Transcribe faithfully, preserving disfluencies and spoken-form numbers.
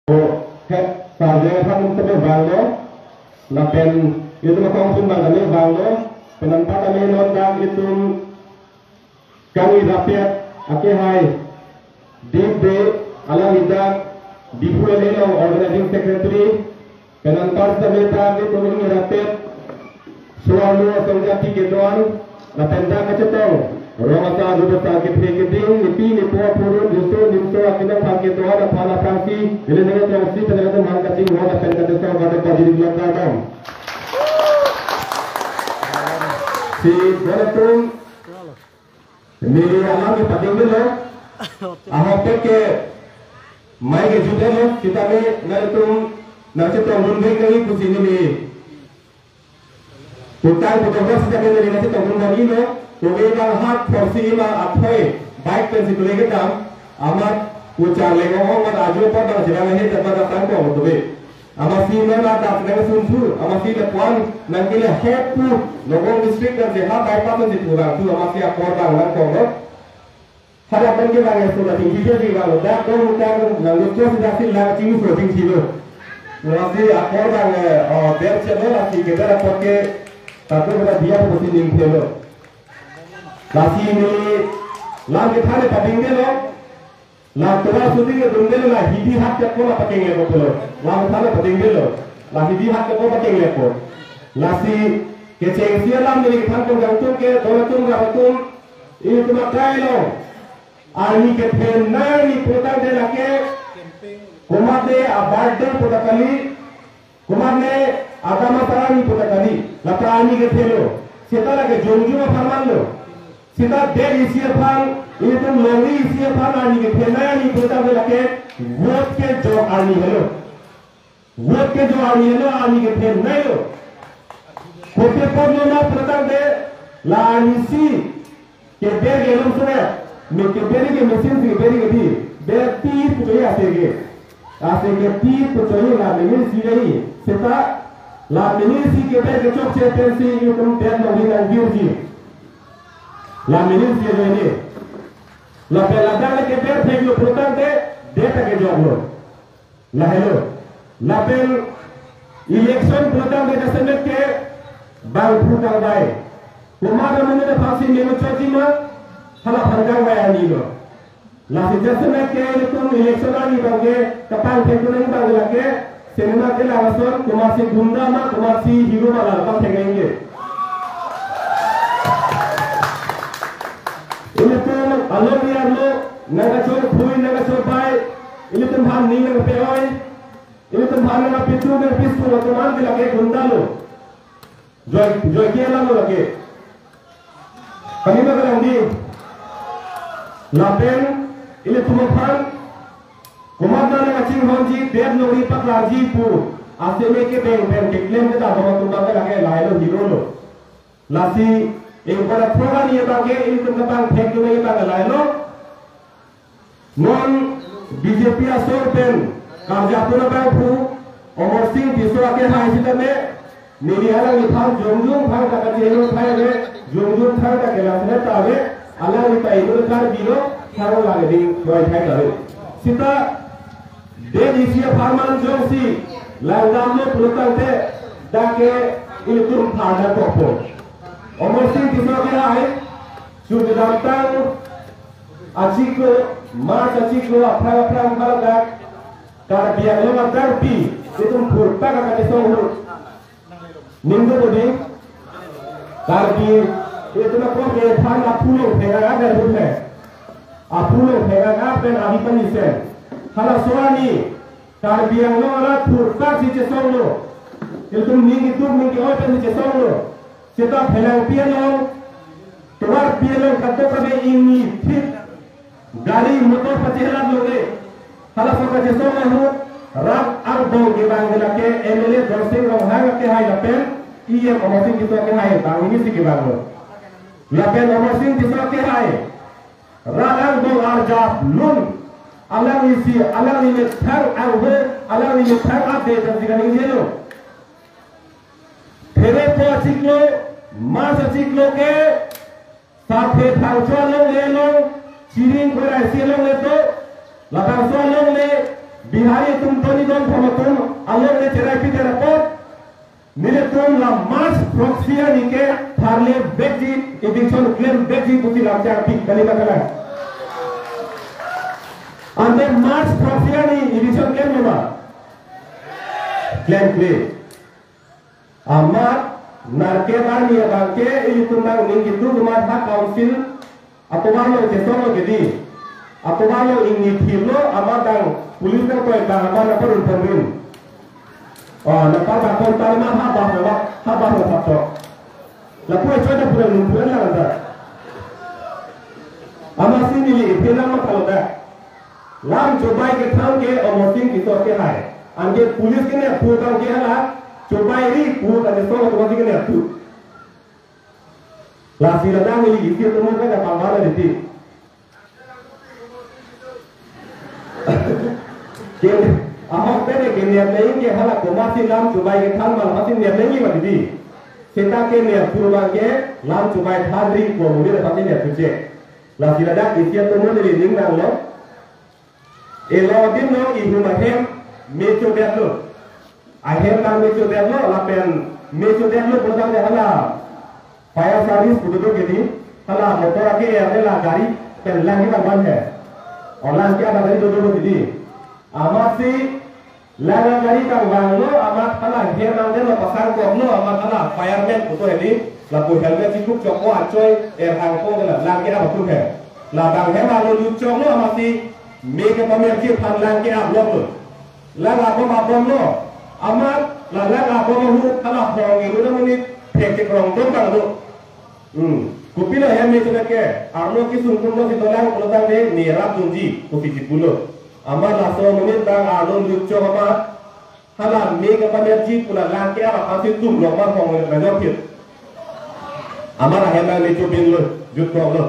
He, sarjang aphan tame vanglo, lapen itum akong sun bang tame vanglo, penang pat tame non dak itum kangni rapet akehai, Deep Bey, alang idak Diphu L A along organizing secretary, penang pat tame dak itum kangni rapet, Suwarno asong jati kedo-an, lapen dak kachetong rong asa, aru asa, kephe keding, nepi nepo, apurun, riso nimso akinong aphan kedo-an aphan aphrangsi neli ning arongsi penang atum aphan kachingvai lapen kachesong kado pajir-ik lo, kardom. Si don atum, neli alam kepading dolo, ahok ke mai kejut dolo, sitame nangtum nangchetongdun vek nangji pusi neli putang putok ras sitame neli nangchetongdun vanji lo. Tove bang hat thorsi ima athoi bike pensi tole kedam, amat puchar leng ong ong mat ajo apor bang sirang ahe jatma datang kong tove. Amatsi mena dak nangsunthu, amatsi le puan nangkele hop pu, Nagaon district nangseha bypass nangsi pulang thu, amatsi apor bang nangkong lo. Hadak pen ke bang eso la tingki ke di bang, dak dong dak dong nang lut ko sida si lang chingso tingki lo. Lasi apor bang, eh, oh, ber che lo, lasi ke ber apor ke, tapi ber dia ko si ning ke lo. Lasi neli lam kethan pading dolo, la tovar shooting kedun dolo, la hidi hat kepon la pakeng le ko pulo. Lam kethan pading dolo, la hidi hat kepon pakeng le ko. Lasi kechengsi alam neli kethan pon kangtung ke, don atum, rap atum, itum akai lo. Arni kethenei arni putangte lake, komatne a-birthday puta kali, komatne adamsar arni puta kali, lata arni kethenei lo. Seta lake jongjong aphan manlo. Seta det isi aphan, itum longri isi aphan arni kethenei arni putangte lake, vote kejok arni helo. Vote kejok arni helo, arni kethenei lo. Kopi apot lo ma putangte, la arnisi keber ke longso ya, me keber ke machine si keber ke di, ber pi pu choi ase ke. Ase ke pi pu choi, la machine si dei. Seta la machine si keber kechokche pensi itum det longri nangvirji. La machine si dei ni. Lapen ladak le keber thek lo putangte, det ta kejok lo. Lahelo. Lapen election putangte jasemet ke bangphu kangvai. Komat amonit aphansi menu choji ma, hala aphan kangvai arni lo. Lasi jasemet ke itum election arni abang ke kapangthekdun abang lake, cinema kelang ason, komatsi gunda ma, komatsi hero ma, la pangthek nangji. Ilitum along arlo, nangkachor phui, nangkachor bai, ilitum aphan ning nangpe-oi, ilitum aphan nangpitu nangpistu, latum an ke lake gunda lo. Joi, joi ke alam lo lake. Kami ma kalang di. Lapen, ilitum aphan, komat nangkachinghonji, det longri paklarji pu, aseme ke beng beng keklem ke ta, komat atum abang ke lake lahelo hero lo. Lasi ingkoi ra throk arni abang ke, itum kapangthekdun abang lahelo. Non B J P asong pen karjapon abangphu Amarsing Tisso akehai sitame, neli alangliphan jongjong thangta kachehelo thai ave, jongjong thangta kelang sene ta ave, alangli ta inut Karbi lo, thang lang ding doi thai ta ave. Seta det isi apharman jongsi langdamlo pulotangte, dak ke ilitum phar dam kokpo. Amarsing Tisso akehai, chudamtang achiklo, March achiklo, aphrang aphrang baladak, Karbi Anglong adarpi, itum phurtak akachesong ahut. Ning do bodi, Karbi, itum akong ke phan aphulo phega ga der huthe. Aphulo phega ga pen abi panisen. Halaso arni, Karbi Anglong arat phurtak si chesonglo. Itum ning itum ning ke-oi pen si chesonglo. Seta phelangpi along, tovarpi along kadokave ingni thit gari motor pachelat loge. Halaso kachesong ahut rat angbong kevang ke lake M L A Dorsing Ronghang akehai lapen E M Amarsing Tisso akehai bang ini si kevanglo. Lapen Amarsing Tisso akehai rat angbong arjap lun, alangli si, alangli methang angho, alangli methang ade pensi kaningje lo. Pherepho achiklo, March achiklo ke, Sathe Phangcho alongle along, Chiring Khorai si alongle to, labangso alongle, Bihari atum toni don phamatum along ne cherai piter apot, nelitum la March proxy ani ke tharle vekji, eviction klem vekji pusi lam changpik kali ba kalang. Ante March proxy ani eviction klem lo ma? Klem kle. Amat narket arni abang ke ilitum nangning gitu amat ha council atovar lo chesong lo kedi. Atovar lo ingni thir lo amat dang police nang koi bang amat nang parun pon rin. Oh, nang par bang pon tar ma ha bah lo, ha bah lo sap to. Lapu echoi da pura nung pura lang ta. Amatsi neli iphe lang ma thalo ta. Lam chubai kethan ke Amarsing Tisso ke hai. Anke police ke ne pu tang ke hala chubai ri pu ta ke so to ke ne pu. Lasi ladak neli isi to mo ka pangwala diti. Ke ahok te ne ke ne ke hala komatsi lam chubai kethan ma amatsi ne ma diti. Seta ke ne pu bang ke lam chubai than ri ko mo ne amatsi ne pu che. Lasi ladak isi to mo neli ning nang lo. Elo adim lo ihum ahem me chodet lo. Ahem nang me chodet lo, lapen me chodet lo pulo tangte hala fire service pu dodo kedi, hala motor ake er la gari pen lang ke bang he. O lang ke ada gari dodo kedi. Amatsi lang gari kang bang lo, amat hala hem nang det lo pasang kok lo, amat hala fireman pu to hedi, lapu helmet chikuk chok ko achoi er hang ko la lang ke apa tu he. La bang hem alo lut chok lo amatsi me kepamerji aphan lang ke-ap lo. Lang abom abom lo. Amat la lang abom ahut hala hong ilu na monit thek chekrong dong bang lo. Hmm. Kopilo hem me chodet ke. Arlo kesung tum lo si dolang pulo tangte ne rap dungji kopi si pulo. Amat laso monit bang arlo lut chok amat hala me kepamerji pu la lang ke-ap aphansi tum lo ma hong le na jok phit. Amat ahem nang me chobin lo, jut kok lo.